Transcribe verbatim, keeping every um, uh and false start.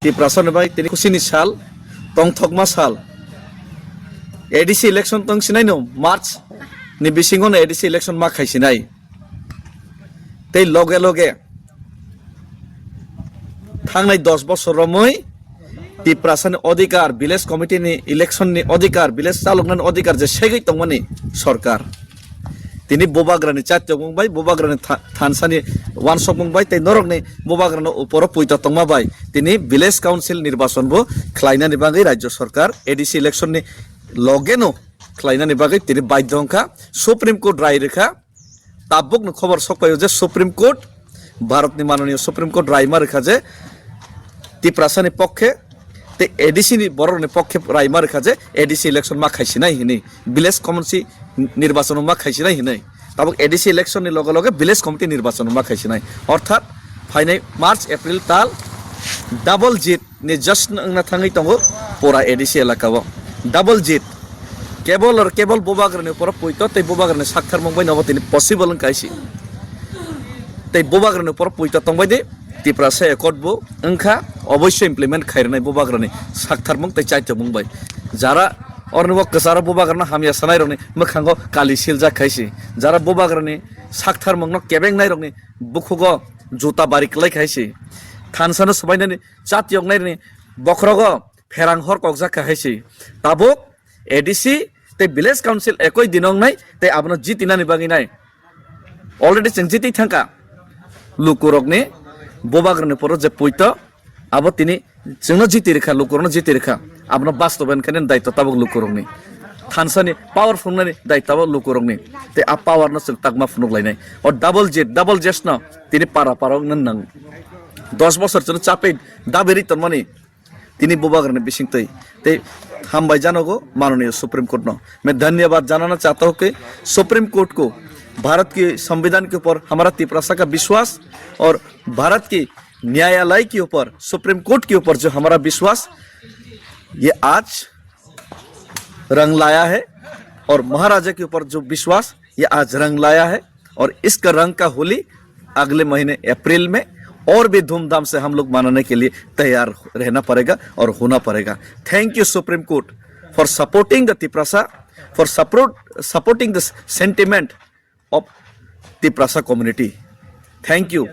Tiprasa ni bai tini khusini sal, tongthokma sal. A D C election tong sinai no, March ni bisingo no A D C election ma khai sinai. Tei loge loge thangnai dos bosor romwi Tiprasa ni odhikar, village committee ni election ni odhikar, village chaloknani odhikar je segwi tongmani sorkar. Tini bubagrani chatyokmung bai, bubagrani tha-, thansani wansokmung bai, tei norokni bubagrani uporo puito tongma bai, tini village council nirbachon bo khlainani bagwi rajya sorkar A D C election ni logeno khlainani bagwi tini baidhyo wngkha, Supreme Court rai rwkha, tabukno khobor sokpaio je Supreme Court, Bharatni manoniyo Supreme Court raima rwkha je Tiprasani pokkhe tei A D C ni borokni pokkhe raima rwkha je A D C election ma khaisinai hinwi, village committee nirbachon ma khaisinai hinwi. Tabuk A D C election ni loge loge village committee nirbachon ma khaisinai. Orthat phainai March, April tal double jit ni jasna wngna thangwi tongo pura A D C elaka o. Double jit. Kebol or kebol bubagrani uporo puito tei bubagrani saktharmung bai nobo tini possible wngkha isi. Tei bubagrani uporo puito tongbai di Tiprasa accord bo wngkha oboisyo implement khairwnai bubagrani saktharmung tei chaitomung bai. Jara orni bo kwcharo bubagrano hamya sanai rokni mwkhango kali siljak khaisi. Jara bubagrani saktharmungno kebengnai rokni bukhugo juta bari kwlai khaisi. Thansano swbainani chat yoknairokni bokhorogo pherang hor kokjak kha hai se. Tabuk A D C tei village council ekoi dino wngnai tei abono jitinani bagwi nai. Already chwng jiti thangkha. Lukurokni bubagrani poro je puito abo tini chwngno jiti rikha, lukurokno jiti rikha. Abono bastobayan khainani daityo tabuk lukurokni. Thansani power phunuknani daityo abo lukurokni. Tei a power no chwng takma phunuk lainai. O double jit, double jest no tini para para wngna nang. Dos bosor chwngno chapai dabiri tongmani tini bubagrani bisingtwi tei hambai janogo manoniyo Supreme Court no. मैं धन्यवाद जनाना चाहता हूँ कि supreme court को भारत के संविधान के ऊपर हमारा तिपरासा का विश्वास और भारत की न्यायालय के ऊपर, सुप्रीम कोर्ट के ऊपर जो हमारा विश्वास, ये आज रंग लाया है और महाराजा के ऊपर जो विश्वास, ये आज रंग लाया है और इसका रंग का होली अगले महीने अप्रैल में और भी धूमधाम से हम लोग मनाने के लिए तैयार रहना पड़ेगा और होना पड़ेगा। Thank you Supreme Court for supporting the Tiprasa, for support, supporting the sentiment of Tiprasa community. Thank you.